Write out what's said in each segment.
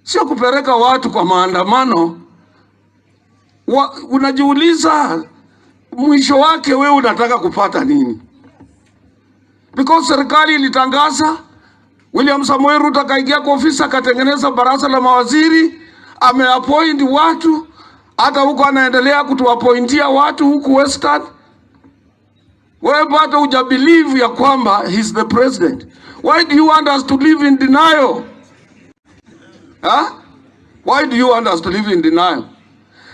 Sio kupeleka watu kwa maandamano. Unajiuliza mwisho wake wewe unataka kupata nini? Because serikali ilitangaza, William Samoei Ruto akaingia kwa ofisi, akatengeneza baraza la mawaziri, ameappoint watu, hata huko anaendelea kutuappointia watu huku Western. Wewe bado huja believe ya kwamba he's the president. Why do you want us to live in denial? Huh? Why do you want us to live in denial?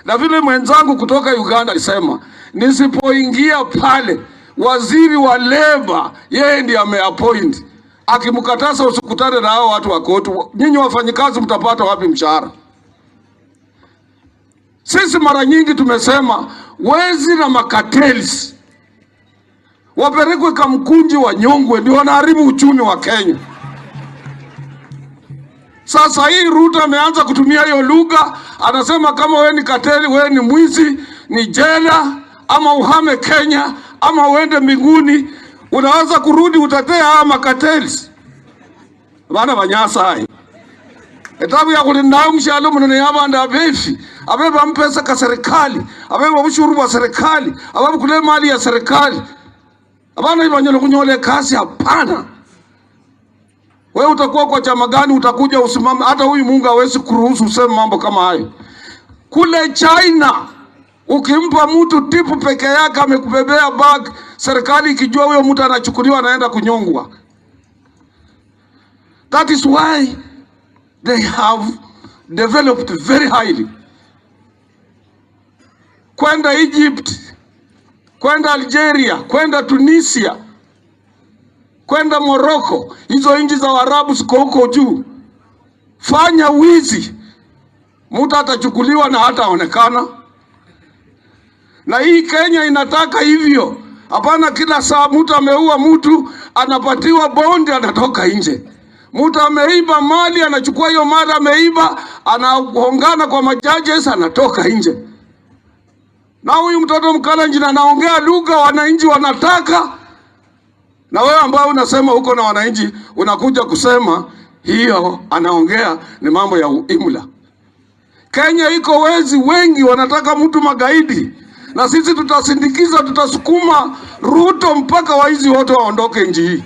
Na vile mwenzangu kutoka Uganda alisema, nisipoingia pale, waziri wa labor yeye ndiye ameappoint, akimkataza usikutane na hao watu wa COTU, nyinyi wafanyikazi mtapata wapi mshahara? Sisi mara nyingi tumesema wezi na macartels wapelekwe Kamkunji wanyongwe, ndio wanaharibu uchumi wa Kenya. Sasa hii Ruto ameanza kutumia hiyo lugha, anasema kama wewe ni cartel, wewe ni mwizi, ni jela, ama uhame Kenya ama uende mbinguni. Unaweza kurudi utetee haya macartels bana banyasaye etabu ya kuli nayo mshalo muno ni abandu abefi abeba mpesa ka serikali, abeba bushuru bwa serikali, ababukule mali ya serikali, abana ibanyala kunyola kasi. Hapana. Wewe utakuwa kwa chama gani? Utakuja usimame? Hata huyu Mungu hawezi kuruhusu useme mambo kama hayo. Kule China ukimpa mtu tip peke yake amekubebea bag, serikali ikijua huyo mtu anachukuliwa anaenda kunyongwa. That is why they have developed very highly. Kwenda Egypt, kwenda Algeria, kwenda Tunisia, kwenda Morocco, hizo nchi za Waarabu ziko huko juu. Fanya wizi, mtu atachukuliwa na hataonekana. Na hii Kenya inataka hivyo. Hapana, kila saa mtu ameua mtu anapatiwa bondi, anatoka nje. Mtu ameiba mali anachukua hiyo mali ameiba, anahongana kwa majudges, anatoka nje. Na huyu mtoto Mkalenjin anaongea lugha wananchi wanataka, na wewe ambao unasema huko na wananchi unakuja kusema hiyo anaongea ni mambo ya imla. Kenya iko wezi wengi wanataka mtu magaidi, na sisi tutasindikiza, tutasukuma Ruto mpaka waizi wote waondoke nchi hii.